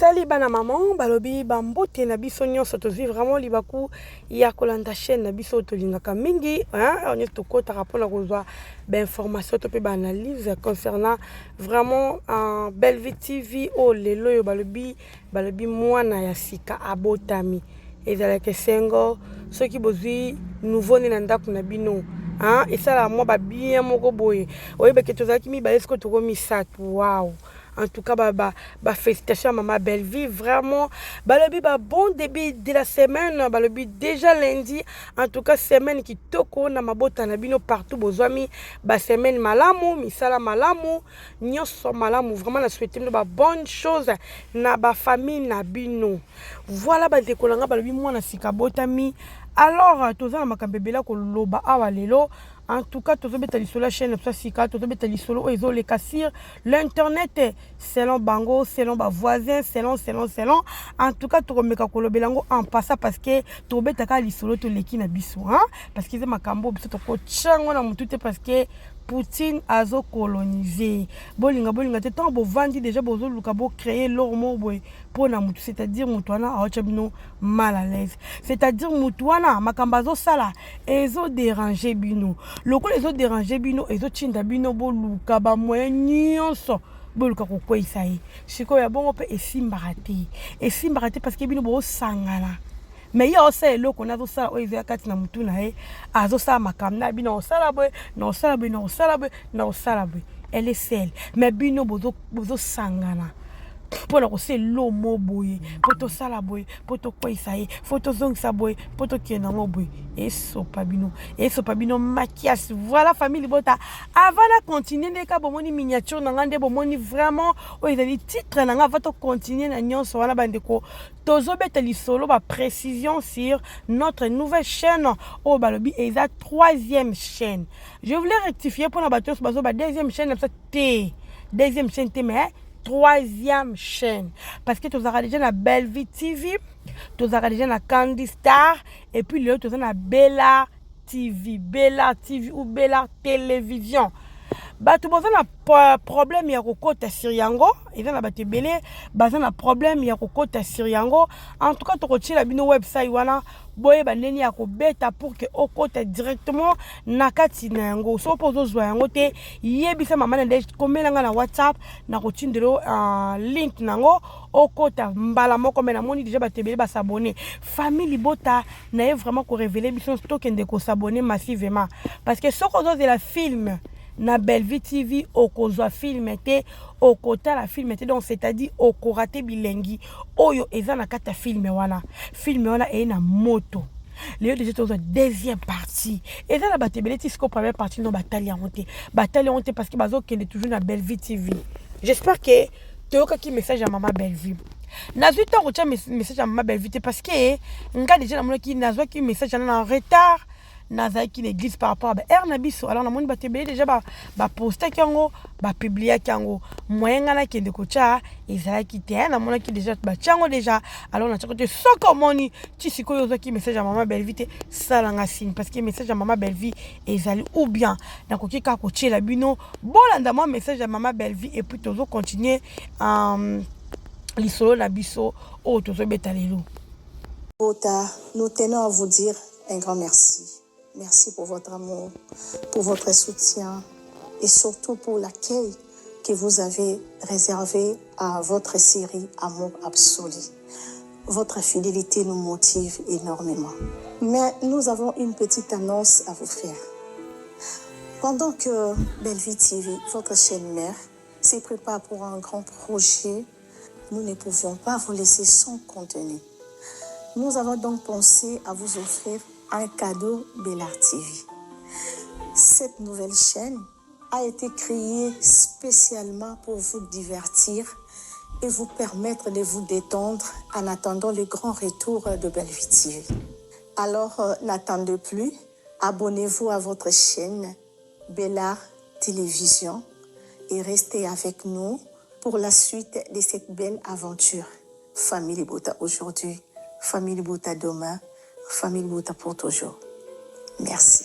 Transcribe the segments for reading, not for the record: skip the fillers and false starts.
Salut bana maman, balobi ba mbote na biso nyonso tozwi vraiment libaku ya kolanda chaîne na biso tolingaka mingi hein, oyo nyonso tokotaka mpona kozwa ba information to mpe ba analyse concernant vraiment uh, Bellevue TV oyo lelo oyo balobi balobi mwana ya sika abotami ezalaka esengo soki bozwi nouveau ne na ndako na bino hein, esalaka mwa ba bien moko boye oyebake tozalaki mibale sikoyo tokomi misato wow En tout cas, ba, ba, ba félicitations à maman Bellevue, vraiment. Balobi, ba bon début de la semaine, balobi déjà lundi. En tout cas, semaine kitoko na mabota na bino partout bozwami, ba semaine malamu, misala malamu, nyonso malamu. Vraiment, na souhaite bino ba bonne chose na ba famille na bino. Voilà ba ndeko na nga balobi mwana sika botami. Alors, toza na makambo ebele koloba awa lelo. En tout cas, tozobeta lisolo ya chaîne na biso ya sika, tozobeta lisolo oyo ezoleka sur l'internet selon bango, selon ba voisins, selon selon selon. En tout cas, tokomeka kolobela yango en passant parce que tobeta kaka lisolo toleki na biso, hein? Parce que eza makambo biso tokotya yango na motu te parce que Poutine azo coloniser. Bolinga bolinga te ntango bovandi déjà bozoluka bo créer eloko moko boye mpo na motu, c'est-à-dire motu wana aotya bino mal à l'aise, c'est-à-dire motu wana makambo azosala ezoderange bino. Lokola ezoderange bino, ezotinda bino boluka bamoyen nyonso boluka kokweyisa ye. Sikoyo ya bongo mpe esimbaka te, esimbaka te parce que bino bosangana mais ye aosala eloko na azosala oyo ezoya kati na motu na ye, azosala makambo na bino, osala boye na osala boye na osala boye na osala boye, elle est seule, mais bino bozosangana mpona kosala elomo boye mpo tosala boye mpo tokweyisa ye, fo tozongisa boye mpo tokende yango boye. Esopa bino, esopa bino makiasi. Voilà, famille libota, avant na continue nde ka bomoni miniature na nga nde bomoni vraiment oyo ezali titre na nga. Avant tocontinue na nyonso wana, bandeko, tozobeta lisolo ba précision sur notre nouvelle chaîne oyo balobi eza troisième chaîne. Je voulais rectifier mpona bato nyonso bazoba deuxième chaîne na biso te, deuxième chaîne te, mais troisième chaîne, parce que tozalaka déjà na Bellevue TV, tozalaka déjà na Candy Star et puis lelo toza na Bella TV, Bella TV ou Bella Télévision. Bato baza na problème ya kokota sur yango, eza na bato ebele baza na problème ya kokota sur yango. En tout cas, tokotiela bino website wana, boyeba ndenge ya kobeta pour que okota directement na kati na yango. Soki mpo ozozwa yango te, yebisa mama na nde komelanga na WhatsApp, na kotindela link nango, okota mbala moko. Me namoni déjà bato ebele bas'abonner. Famille libota na ye vraiment korévéler biso, tokende kos'abonner massivement, parce que soki ozozela film na Bellevue TV, okozwa film te, okotala film te. Donc c'est-à-dire okorater bilengi oyo eza na kati ya film wana. Film wana eye na moto. Lelo déjà tozwa deuxième partie. Eza na bato ebele ti sikoyo première partie no batali yango te, batali yango te parce que bazokende toujours na Bellevue TV. J'espère que toyokaki message ya mama Bellevue. Nazwi ntango tia message ya mama Bellevue te parce que nga déjà namonaki, nazwaki message wana na retard, nazalaki na église par rapport à baheure na biso. Alors namoni bato ebele déjà bapostaki yango, bapubliaki yango, moyen ngai nakende kotya ezalaki te. Namonaki déjà batia yango déjà, alors natiako te. Soki omoni ti sikoyo ozwaki message ya mama Bellevue te, salanga signe, parce que message ya mama Bellevue ezali ou bien nakoki kaka kotiela bino, bolanda mwa message ya mama Bellevue et puis tozocontinue lisolo na biso oyo tozobeta lelo. Nous tenons à vous dire un grand merci. Merci pour votre amour, pour votre soutien et surtout pour l'accueil que vous avez réservé à votre série Amour Absolu. Votre fidélité nous motive énormément. Mais nous avons une petite annonce à vous faire. Pendant que Bellevue TV, votre chaîne mère, se prépare pour un grand projet, nous ne pouvions pas vous laisser sans contenu. Nous avons donc pensé à vous offrir un cadeau Bellart TV. Cette nouvelle chaîne a été créée spécialement pour vous divertir et vous permettre de vous détendre en attendant le grand retour de Bellevue TV. Alors, n'attendez plus, abonnez-vous à votre chaîne Bellart Télévision et restez avec nous pour la suite de cette belle aventure. Famille Libota aujourd'hui, famille Libota demain, famille Libota pour toujours. Merci.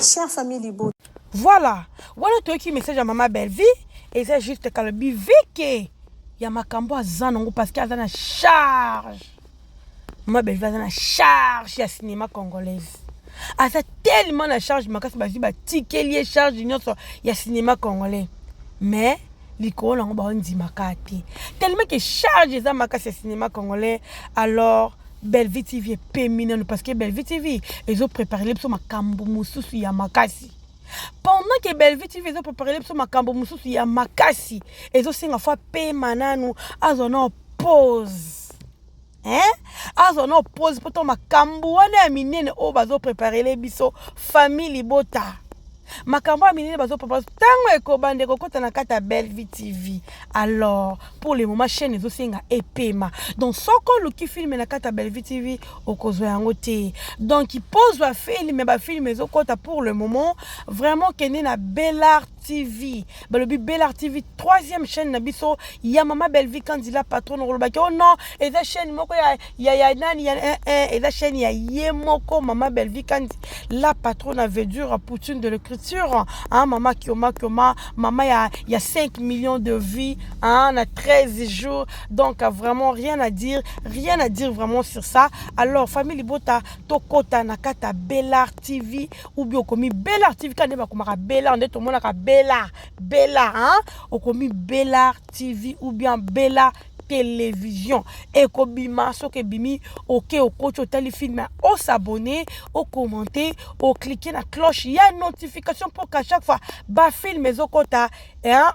Chère famille Libota. Voilà, wana toyoki message ya mama Bellevue, eza juste kalobi vike ya makambo aza nango parce que aza na charge. Mama Bellevue aza na charge ya cinéma congolaise. Aza tellement na charge makasi bazwi batikeli ye charge nyonso ya cinéma congolais. Mais likolo nango baondimaka te tellement que charge eza makasi ya cinéma congolais. Alors Bellevue TV epemi nanu parce que Bellevue TV ezoprépare biso makambo mosusu ya makasi. Pendant que Bellevue TV ezoprépare biso makambo mosusu ya makasi, ezosenga fo apema nanu, azwa na pause, hein? Azwa na pause mpo to makambo wana ya minene oyo bazopreparele biso famille libota, makambo ya minene bazoprépare ntango ekobanda ekokɔta na kati ya Bellevue TV. Alors pour le moment chaîne ezosenga epema. Donc soki oluki film na kati ya Bellevue TV, okozwa yango te. Donc pozwa film, bafilm ezokɔta pour le moment vraiment, kende na Bellar TV. Balobi Bellar TV, troisième chaîne na biso ya mama Bellevue Kandila patron. Olobaki oh non, eza chaîne moko ya nani ya 1 eza chaîne ya ye moko mama Bellevue Kandi la patronne, veut dire Poutine de l'écriture, hein, mama Kioma Kioma, mama ya 5 millions de vues, hein, na 13 jours. Donc vraiment rien à dire, rien à dire vraiment sur ça. Alors famille libota, tokota na kati ya Bellar TV ou bien okomi Bellar TV kaka nde bakomaka Bellar, nde tomonaka Bellar Bellar, hein? Okomi Bellar TV ou bien Bellar Télévision, ekobima. Soki ebimi, oke okoti, otali film, os'abonner, ocommenter, ocliquer na cloche ya notification mpo qu'à chaque fois bafilm ezokɔta,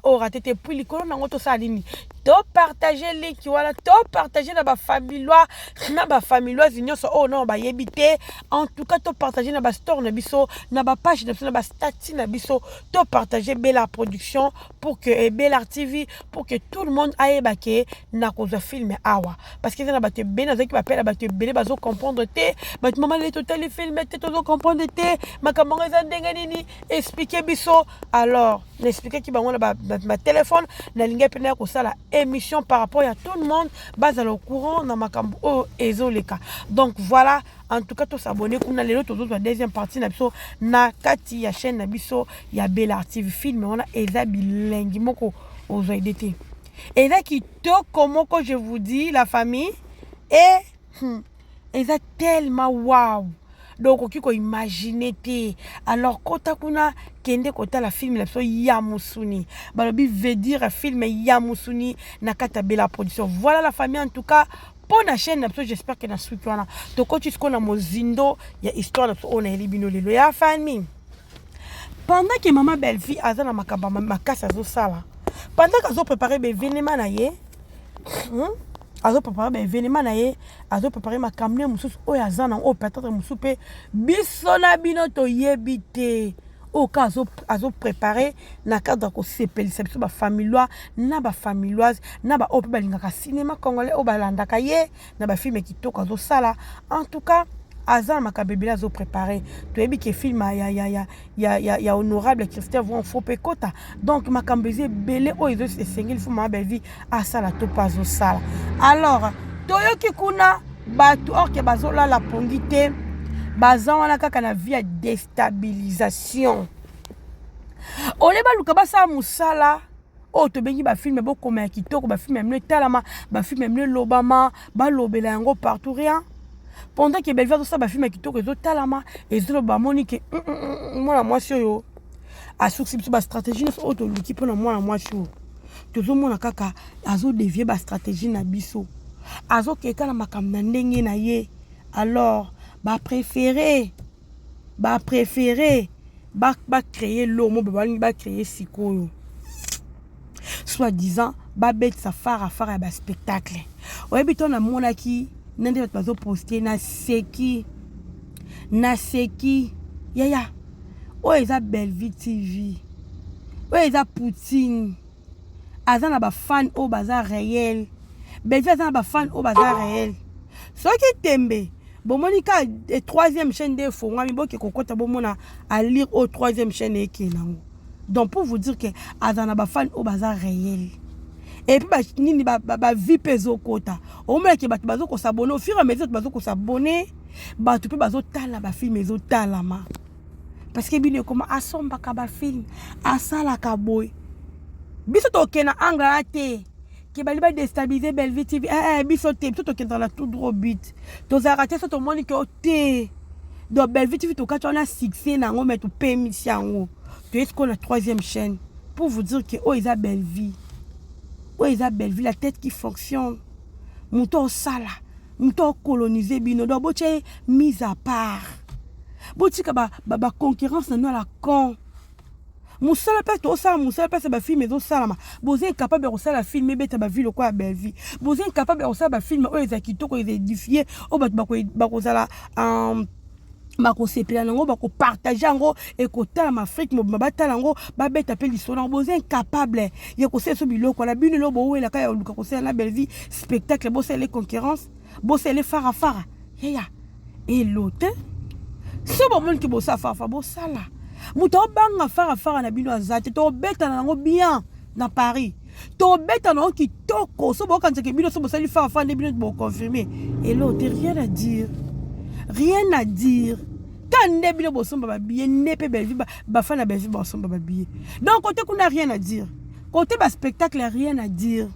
orater te. Puis likolo nango tosala nini? Topartage link wana, topartage na bafamillois na bafamilloise nyonso oyo nano bayebi te. En tout cas topartage na bastore na biso, na bapage na biso, na bastati na biso. Topartage Bellar Production pour que Bellar TV, pour que tout le monde ayeba ke na kozwa film awa, parce que eza na bato ebele nazalaki bapela, bato ebele bazocomprendre te. Bato mama lele totali film te, tozocomprendre te makambo yango eza ndenge nini, explique biso. Alors naexpliquaki bango na batelefone. Nalingi mpe naya kosala émission par rapport ya tout le monde bazala au courant na makambo oyo ezoleka. Donc voilà, en tout cas tos'abonner kuna. Lelo tozozwa deuxième partie na biso na kati ya chaîne na biso ya Bellar TV. Film wana eza bilengi moko, ozwa idée te, eza kitoko moko, je vous dis la famille. Et eza tellement wow, donc okoki koimagine te. Alors kota kuna, kende kotala film na biso ya mosuni. Balobi veut dire film ya mosuni na kati ya Bela Production. Voilà la famille, en tout cas mpo na chaîne na biso, j'espère ke na suki wana tokoti sikoyo na mozindo ya histoire na biso oyo nayeli bino lelo ya famille. Pendant ke mama Bellevue aza na makambo makasi azosala, pendant ke azoprépare baévénement na ye, azoprépare baévénement na ye, azoprépare makambo ne mosusu oyo aza nango, oyo peut-être mosusu mpe biso na bino toyebi te, oyo ka azoprépare na cadre ya kosepelisa biso bafamillois na bafamilloise na baoyo mpe balingaka cinéma congolais, oyo balandaka ye na bafilm kitoko azosala. En tout cas aza na makambo ebele azoprépare. Toyebi ke film ya honorable Christian Voinfo mpe ekota. Donc makambo eza ebele oyo esengeli fo mama Bellevue asala to mpo azosala. Alors toyoki kuna bato orke bazolala pongi te, baza wana kaka na vie ya déstabilisation. Ole baluka basala mosala oyo tobengi bafilm bokoma ya kitoko, bafilm ya mino etalama, bafilm ya mino elobama, balobela yango partout, rien. Pendant ke Bellevue azosala bafilm ya kitoko ezotalama, ezoloba, bamoni ke mwana mwasi oyo asukisi biso bastratégie nyonso oyo toluki mpona mwana mwasi oyo. Tozomona kaka azodévier bastratégie na biso, azokeka na makambo na ndenge na ye. Alors bapréféré bacréer lomo, balingi bacréer sikoyo soi-disant babetisa fara fara ya baspectacle. Oyebi to namonaki na nde bato bazoposte, naseki, naseki yaya. Oyo eza Bellevue TV, oyo eza Poutine aza na bafan oyo baza réel. Bellevue aza na bafan oyo baza réel. Soki tembe bomoni ka troisième chaîne nde efongwami, boke kokɔta, bomona alire oyo troisième chaîne ekende yango. Donc pour vous dire ke aza na bafan oyo baza réel. Et puis nini, bavues mpe ezokota, omonaki bato bazokos'abonner au fur et à mesure, bato bazokos'abonner, bato mpe bazotala bafilm ezotalama. Parce que bino ekoma asombaka ba film, asalaka boye. Biso tokende na angle wana te. Ke bali ba destabiliser Bellevue TV. Eh, eh, biso te, biso tokendaka na tout droit but. Tozalaka te so tomoni ke o te. Donc Bellevue TV tokati wana succès na yango mais topemisi yango. Toye sikoyo na troisième chaîne pour vous dire que oyo eza Bellevue. Oyo eza Bellevue, la tête qui fonctionne. Moto osala, moto ocoloniser bino. Donc botia ye mise à part. Botika ba, ba, ba concurrence na bino à la con. Mosala mpe tosala mosala mpe bafilm ezosalama. Boza incapable ya kosala film ebeta bavie lokola ya Bellevue. Boza incapable ya kosala bafilm oyo eza kitoko, eza édifie, oyo bato bakozala bakosepela nango, bakopartage yango, ekotalama Afrique mobimba, batala yango, babeta mpe lisolo yango. Boza incapable ya kosala so biloko wana. Bino lelo bowelaka ya koluka kosala na Bellevue spectacle, bosala concurrence, bosala farafara yaya elo te. So bomoni ke bosala farafara, bosala. Moto aobanga farafara na bino aza te. Tobetana yango bien na Paris, tobeta nango kitoko. So bokanisaka bino so bosali farafara nde bino boconfirme elo te. Rien à dire, rien à dire. Ka nde bino bosomba babillet, nde mpe Bellevue, bafan na Bellevue basomba babillet. Donc côté kuna, rien à dire. Côté baspectacle, rien à dire.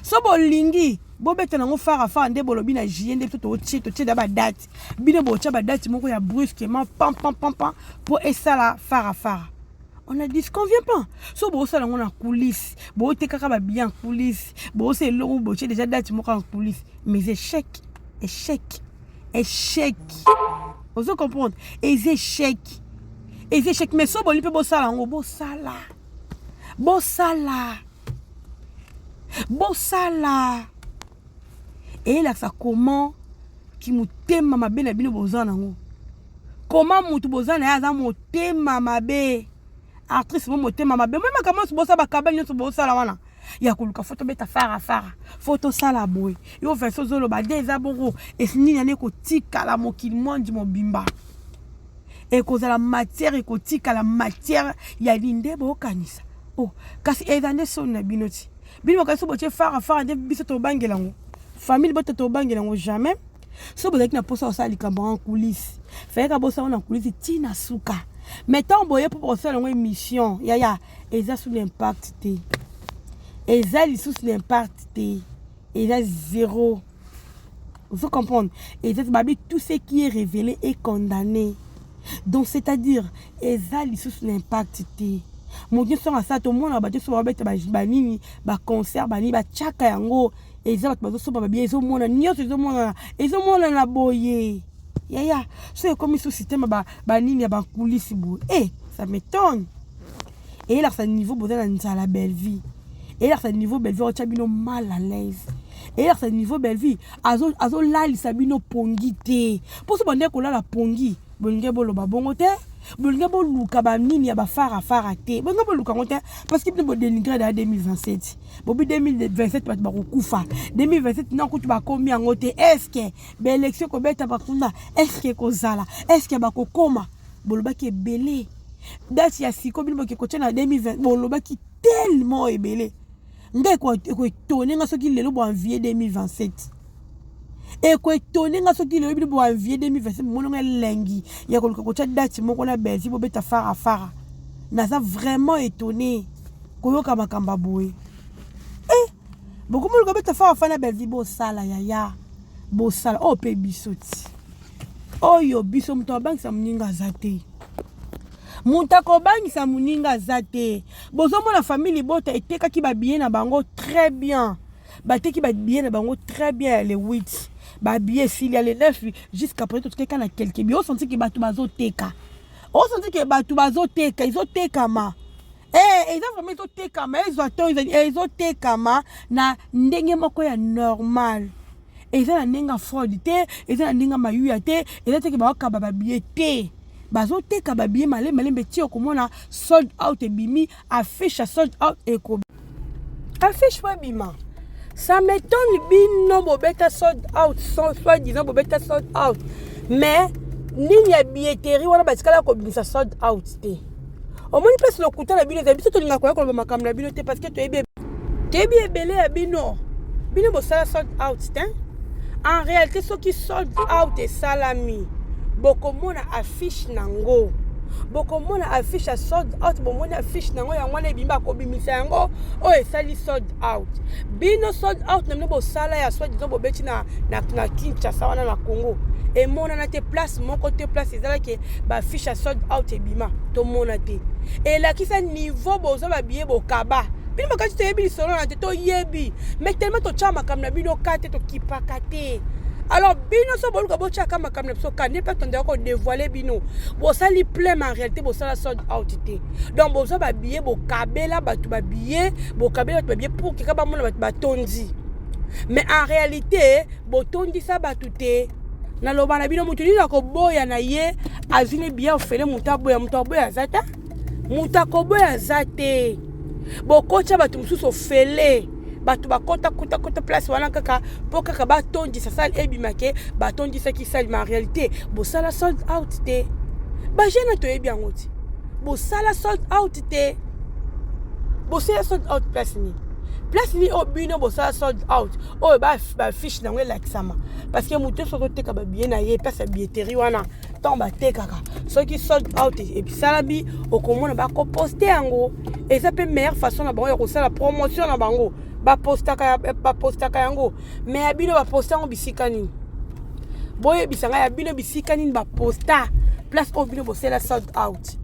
So bolingi bobeta nango farafara nde bolobi na juillet, nde biso totie totie da badate. Bino botia badate moko ya brusquement, pam pam pam pam, mpo esala farafara. On ne disconvient pas. So bosala yango na coulisse, botekaka babillet en coulisse, bosala eloko, botie déjà date moko en coulisse, mais échec, échec, échec. Ozo comprendre? Eza échec, eza échec. Mais so bolingi mpe bosala yango, bosala, bosala, bosala. Eyelakisa comment ki motema mabe na bino boza nango, comment mutu boza na ye aza motema mabe. Actrice mo motema mabe, moi makambo nyonso bosala, bakabali nyonso bosala wana ya koluka fo tobeta farafara, fo tosala boye. Yo version ozoloba de eza bongo, nini yani ekotikala mokili mondi mobimba, ekozala matière, ekotikala matière ya nini nde bokanisa? Oh, kasi eza nde soni na bino ti bino makanisi botie farafara nde biso tobangela yango. Famille bota tobangela yango jamais. So bozalaki na mposa kosala likambo en coulisse, fayeka bosala na coulisse ntina suka. Mais ntango boye mpo kosala yango émission, yaya, eza su na impact te, eza lisusu na impact te, eza zéro. Vous comprendre? Eza babi, tout ce qui est révélé est condamné. Donc c'est-à-dire eza lisusu na impact te. Moto nyonso asala, tomona bato nyonso babeta banini, baconcert banini, batiaka yango, eza bato bazosomba babillets, ezomona nyonso, ezomonana, ezomonana boye. Yaya, so ekomi sous système banini ya bacoulisses boye, e ça m'étonne. Eyelakisa niveau boza na nzala Bellevue, eyelakisa niveau Bellevue otya bino mal à l'aise, eyelakisa niveau Bellevue azolalisa bino pongi te. Mpo so bande kolala pongi, bolingi boloba bongo te, bolingi boluka banini ya bafarafara te, bolingi boluka yango te, parce que bino bodénigre da 2027. Bobi 2027 bato bakokufa 2027 na kutu bakomi yango te. Est-ce baélection ekobeta bakunda? Est-ce ekozala? Est-ce bakokoma? Bolobaki ebele date ya siko, bino boke kotia na 2020. Bolobaki tellement ebele. Ngai ekoétonner nga soki lelo boenvie 2027, ekoétonner nga soki lelo bino boenvie 2027. Bomonanga elengi ya koluka kotia date moko na Belgique, bobeta farafara. Naza vraiment étonné koyoka makambo ya boye. E bokomoluka beta farafara na Belgique, bosala yaya, bosala oyo mpe biso ti oyo biso. Moto abangisa moninga aza te, moto akobangisa moninga aza te. Bozomona famille libota etekaki babillet na bango très bien, bateki babillet na bango très bien ya le 8, babillet esili. Ya le 9, jusqu'à présent toteka na quelque billet. Osenti ke bato bazoteka, osenti ke bato bazoteka, ezotekama. Eh, eza vraiment ezotekama, ezwa to ezotekama na ndenge moko ya normal. Eza na ndenge ya fraude te, eza na ndenge ya mayuya te, eza teke bakaba babillet te. Bazoteka babillet malembe malembe ti okomona sold out ebimi, affiche ya sold out eko affiche po ebima. Ça m'étonne, bino bobeta sold out, soit disant bobeta sold out, mais nini ya billetterie wana batikala kobimisa sold out te. Omoni place lokuta na bino eza. Biso tolingaka koya koloba makambo na bino te, parce que toyebi, toyebi ebele ya bino. Bino bosala sold out te. En réalité, soki sold out esalami, bokomona affiche nango. Bokomona affiche ya sold out, bomoni affiche nango yango wana ebimi, bakobimisa yango oyo esali sold out. Bino sold out na bino bosala ya soit disant bobeti na, na, na Kinshasa wana na Congo, emonana te place moko te, place ezalaki baaffiche ya sold out ebima, tomona te. Elakisa niveau bozwa babiye bokaba bino makasi. Toyebi lisolo na te, toyebi, mais tellement totya makambo na bino ka te, tokipaka te. Alors bino so boluka botyaka makambo na biso ka nde mpe tondeka kodévoiler bino bosali plein, mais en réalité bosala sold out te. Donc bozwa babillet, bokabela bato babillet, bokabela bato babillet pour keka bamona bato batondi, mais en réalité botondisa bato te. Naloba na bino, moto nini akoboya na ye azwi ne billet ofele? Moto aboya, moto aboya aza te, moto akoboya aza te. Bokotya bato mosusu ofele, bato bakota kota kota place wana kaka mpo kaka batondisa salle, ebimake batondisaki salle, mais en réalité bosala sold out te. Bajeune, toyebi yango ti bosala sold out te. Bosala sold out place nini? Place nini oyo bino bosala sold out oyo baaffiche nango elakisama? Parce que moto nyonso azoteka babillet na ye, place ya billetterie wana, ntango batekaka, soki sold out esalami, okomona bakoposte yango. Eza mpe meilleure façon na bango ya kosala promotion na bango, bapostaka, bapostaka yango. Mais ya bino, baposte yango bisika nini? Boyebisa ngai, ya bino bisika nini baposta place oyo bino bosala sold out?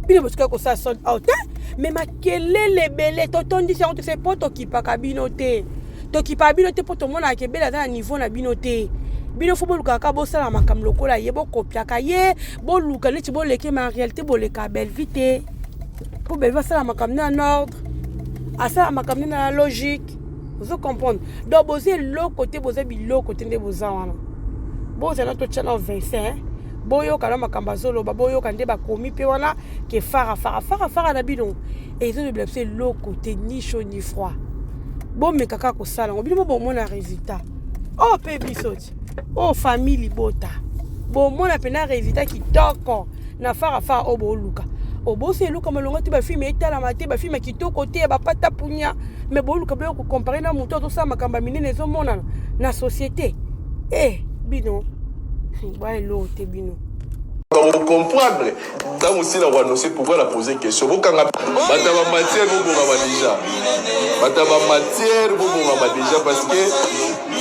Bino botikaki kosala sold out te, mais makelele ebele, totondisi yango tose mpo tokipaka bino te. Tokipaka bino te mpo tomonaka ebele aza na niveau na bino te. Bino faut bolukaka kaka bosala makambo lokola ye, bokopiaka ye, boluka neti boleke, mais en réalité boleka Bellevie te, mpo Bellevie asala makambo nde en ordre, asala makambo nde na logique. Ozo comprendre? Donc boza eloko te, boza biloko te nde boza wana. Bozala totya na Vincent, boyoka na makambo azoloba, boyoka nde bakomi mpe wana ke fara fara fara fara na bino ezolobela biso eloko te, ni chaud ni froid. Bomeka kaka kosala yango bino mo, bomona résultat oyo mpe biso ti oyo famille libota bomona mpena résultat kitoko na fara fara oyo boluka. Obosi eluka malonga te, bafilm etalama te, bafilm ya kitoko te, ya bapata punya, mais boluka boyo kocomparer na moto azosala makambo ya minene ezomonana na société. E bino bwa eloko te bino. Comprendre ntango osila koannonce pourquoi la poser question. Bokanga bato ya bamatière, bobongama déjà. Bato ya bamatière, bobongama déjà, parce que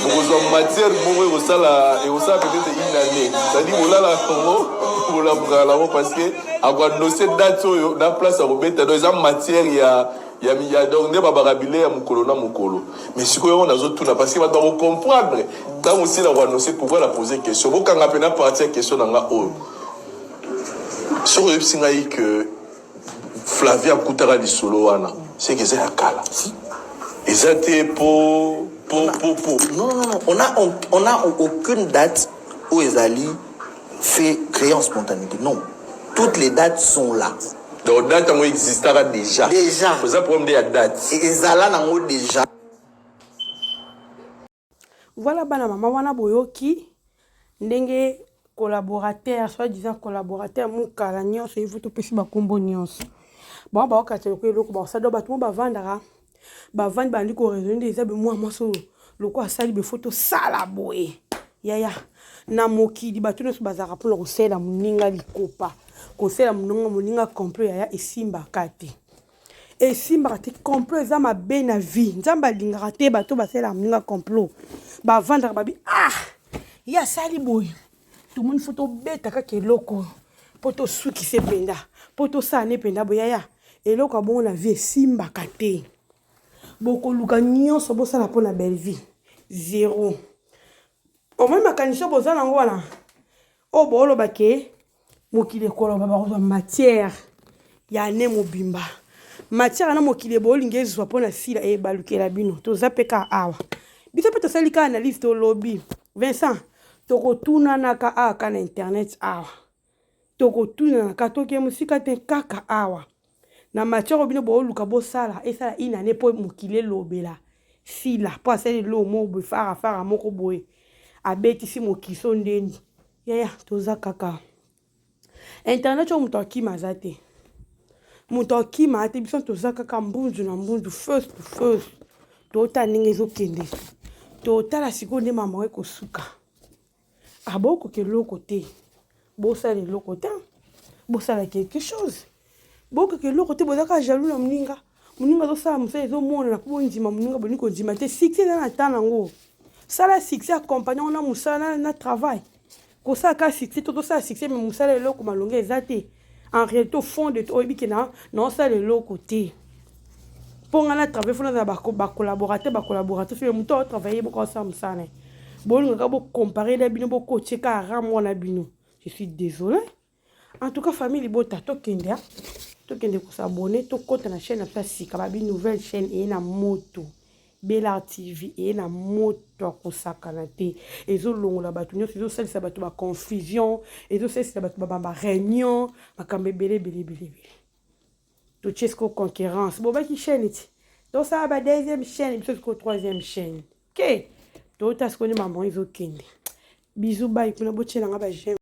bokozwa matière moko ekosala, ekosala peut-être une année, c'est-à-dire bolala yango, bolabukaka nango, parce que akoannonce date oyo na place akobeta. Donc eza matière ya donc nde babaka bile ya mokolo na mokolo. Mais sikoyo yango nazotuna, parce que bato bakocomprendre ntango osila koannonce pourquoi la poser question. Bokanga mpena partie ya question na nga oyo. Soki oyebisi ngai ke Flavie akutaka lisolo wana, seke eza ya kala, eza te po Non, non, non, on a aucune date où ezali fait créer en spontanéité. Non. Toutes les dates sont là. Donc date yango existaka déjà? Déjà. Oza problème nde ya date? Ezala nango déjà. Voilà, bana mama wana, boyoki ndenge collaborateur, soit disant collaborateur mokala nyonso, il faut topesi bakombo nyonso. Bango baokata lokola eloko bakosala. Do bato mo bavandaka, bavandi, bandi koraisonner nde eza bemwa mwasi oyo lokola asali befo tosala boye. Yaya, na mokili bato nyonso bazalaka mpona kosalela moninga likopa, kosalela moninga complot. Yaya, esimbaka te, esimbaka te. Complot eza mabe na vie. Nzambe alingaka te bato basalelaka moninga complot. Bavandaka, babi: "Ah, ye asali boye, tomoni faut tobeta kaka eloko mpo tosukisa mpenza, mpo tosala ne mpenza boye." Yaya, eloko ya bongo na vie esimbaka te. Bokoluka nyonso bosala mpo na Bellevie, zéro. Omoni makanisi oyo boza nango wana oyo booloba ke mokili ekoloba, bakozwa matière ya ne mobimba, matière wana mokili ebolingi ezwa mpo na sila ebalukela bino. Toza mpe kaka awa, biso mpe tosali kaka analyse, tolobi. Vincent, tokotunanaka awa ka na internet awa, tokotunanaka, toke mosika te, kaka awa na matière oyo bino booluka bosala esala inane mpo mokili elobela sila mpo asali eloko moko boye, farafara moko boye, abetisi mokiso ndeni. Yaya, toza kaka internet oyo, moto akima aza te, moto akima te. Biso toza kaka mbunzu na mbunzu, first to first. Totala ndenge ezokende, totala sikoyo nde mama ekosuka. Abokoka eloko te, bosala eloko te. Bosala quelque chose, bokaka eloko te. Boza kaka jaloux na moninga. Moninga azosala mosala, ezomonana mpo bondima moninga. Bolingi kondima te. Succès eza na temps nango. Sala succès, accompagne ngo na mosala, na travail. Kosala kaka succès to tosala succès, mais mosala, eloko malonga eza te. En réalité, au fond de oyebi ke naosala eloko te. Mpo nga na travail, faut nazala bacollaborateur, bacollaborateur soki moto aotravaille, boka osala mosala na ye. Bolingaka bocompare na bino, bokotie kaka ram wana bino. Je suis désolé. En tout cas, famille libota, tokende, tokende kos'abonner, tokɔta na chaîne na biso ya sika. Babi nouvelle chaîne eye na moto, Belar TV eye na moto ya kosakana te. Ezolongola bato nyonso, ezosalisa bato baconfusion, ezosalisa bato baréunion, makambo ebele ebele ebele ebele. Totie siko concurrence. Bobaki chaîne ti tosala ba deuxième chaîne, biso siko troisième chaîne. Ke tota siko nde mambo ezokende. Bisous, bye. Kuna botielanga baj'aime.